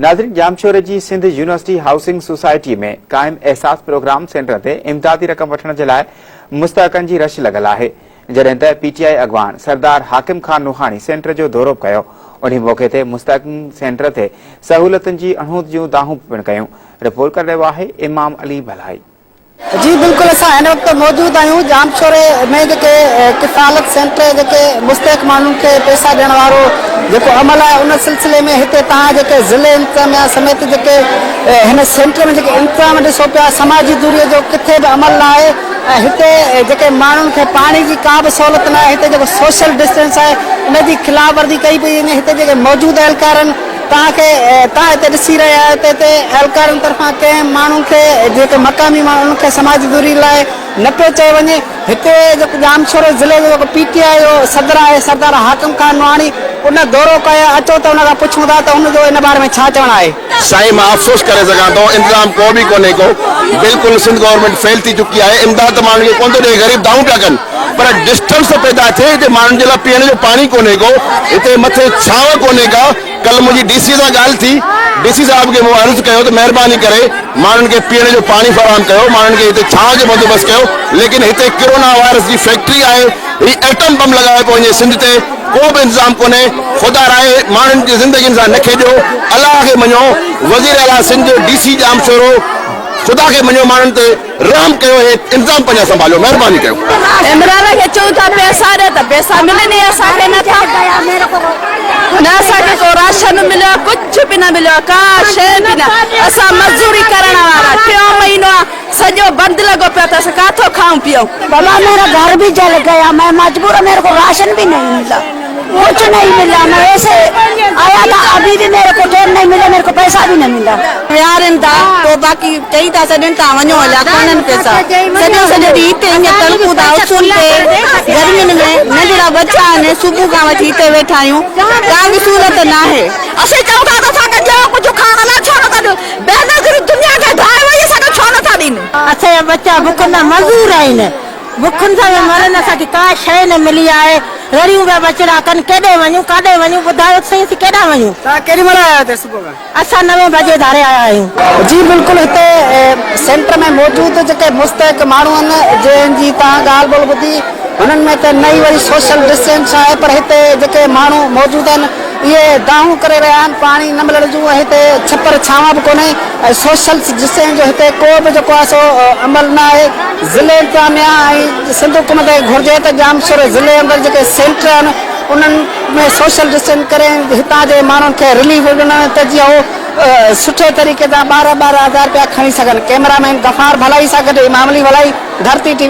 ناظرين ڄامشوري جي سنڌ يونيورسٽي هائوسنگ سوسائٽي ۾ قائم احساس پروگرام سينٽر تي امدادي رقم وٺڻ جي لاء مستحقن جي رش لڳل آهي جڏهن ته پي ٽي آء اڳواڻ سردار حاڪم خان نوحاڻي سينٽر جو دورو به ڪيو انهي موقعي تي مستحقن سينٽر تي سهولتن جي اڻهوند جون دانهون پڻ ڪيون رپورٽ ڪري رهيو آهي امام علي ڀلائي. جي بلڪل اسان هن وقت موجود آهيون ڄامشوري ۾ جيڪي ڪفالت سينٽر جيڪي مستحق ماڻهن کي پئسا ڏيڻ وارو جيڪو عمل آهي ان سلسلي ۾ هتي توهان جيڪي ضلعي انتظاميا سميت جيڪي هن سينٽر ۾ جيڪي انتظام ڏسو پيا سماجي دوري جو ڪٿي به عمل نه آهي ۽ هتي جيڪي ماڻهن کي پاڻي جي ڪا به سهولت نه آهي هتي جيڪو سوشل ڊسٽنس آهي ان جي خلاف ورزي ڪئي پئي وڃي هتي جيڪي موجود اهلڪار آهن توهان کي توهان هتي ڏسي رهيا آهيو ته هتي اهلڪارن طرفان ڪنهن ماڻهو کي جيڪي مقامي ماڻهو انهن کي سماجي دوري لاء نه پيو چيو وڃي هتي جيڪو ڄامشورو ضلعي جو جيڪو پي ٽي آء جو صدر آهي سردار حاڪم خان نوحاڻي ان دورو ڪيو اچو ته ان کان پڇون ٿا ته ان جو ان باري ۾ ڇا چوڻ آهي. سائين مان افسوس ڪري سگهان ٿو انتظام ڪو به ڪونهي ڪو بلڪل سنڌ گورنمينٽ فيل ٿي چڪي آهي امداد ته ماڻهن کي ڪونه ٿو ڏئي غريب دانهون پيا ڪن پر ڊسٽنس ته پيدا ٿئي هتي ماڻهن جي لاء پيئڻ جو پاڻي ڪونهي ڪو هتي مٿي ڇانو ڪونهي ڪا ڪلهه منهنجي ڊي سي سان ڳالهه ٿي، ڊي سي صاحب کي مون عرض ڪيو ته مهرباني ڪري ماڻهن کي پيئڻ جو پاڻي فراهم ڪيو، ماڻهن کي هتي ڇانو جو بندوبست ڪيو، ليڪن هتي ڪرونا وائرس جي فيڪٽري آهي، هي ايٽم بم لڳايو پيو وڃي سنڌ تي، ڪو به انتظام ڪونهي، خدا راهي ماڻهن جي زندگين سان نه کيڏيو، الله کي مڃو، وزير اعليٰ سنڌ، ڊي سي ڄامشورو، خدا کي مڃو ماڻهن تي رحم ڪيو هي انتظام پنهنجا سنڀاليو مهرباني ڪيو. عمران کي چئون ٿا پئسا ڏي ته پئسا ملن ئي اسان کي نه ٿا نه اسان کي ڪو راشن مليو آ ڪجهه به نه مليو آ ڪا شيء به نه اسان مزوري ڪرڻ وارا ٽيون مهينو آ سڄو بند لڳو پيو اٿس ڪاٿو کائون پيئون. بابا ميرا گهر به جل گيا مين مجبور هون ميري ڪو راشن به نهي ملا ڪجھ نهي ملا مين ايسي آيا ٿا ابي به ميري ڪو ٽيم نهي ملا ميري ڪو پئسا به نه ملا. ويهارين ٿا پوء باقي چئي ٿا سڏين تان وڃو هليا ڪونهن پئسا سڄو سڄو ڏينهن هتي ائين تڙپون ٿا اسن تي گرمين ۾ ننڍڙا ٻچا آهن صبح کان وٺي هتي ويٺا آهيون ڪا به سهولت ناهي. اسين چئون ٿا ته اسان کي ڏيو ڪجهه کائڻ لاء ڇو نٿا ڏيو بينظير دنيا کي ڍائي وئي اسان کي ڇو نٿا ڏين. اسان جا ٻچا بک ۾ مزور آهن بکن سان پيا مرن اسان کي ڪا شيء نه ملي آهي رڙيون پيا ٻچڙا ڪن ڪيڏي وڃون ڪاڏي وڃون ٻڌايو ته سهي اسين ڪيڏانهن وڃون. توهان ڪيڏي مهل آيا آهيو هتي صبح کان؟ اسان نوين بجي ڌاري آيا آهيون. جي بلڪل هتي سينٽر ۾ موجود جيڪي مستحق ماڻهو آهن جنهن جي توهان ڳالهه ٻولهه ٻڌي هنن ۾ ته نه ئي وري سوشل ڊسٽنس آهي پر هتي جيڪي ماڻهو موجود آهن اهي دانهون ڪري رهيا آهن پاڻي نه ملڻ جون ۽ هتي ڇپر ڇانو به ڪونهي ۽ سوشل ڊسٽنس جو هتي ڪو به جيڪو آهي سو عمل نه آهي ضلعي انتظاميا ۽ سنڌ حڪومت کي گهرجي ته ڄامشوري ضلعي اندر جيڪي سينٽر آهن انهن ۾ سوشل ڊسٽنس ڪري هتان جي ماڻهن کي رليف ڏنو وڃي ته جيئن هو سٺي طريقي سان 12 ٻارنهن هزار رپيا کڻي سگهن ڪئميرا مين غفار ڀلائي سان گڏ امام علي ڀلائي ڌرتي ٽي.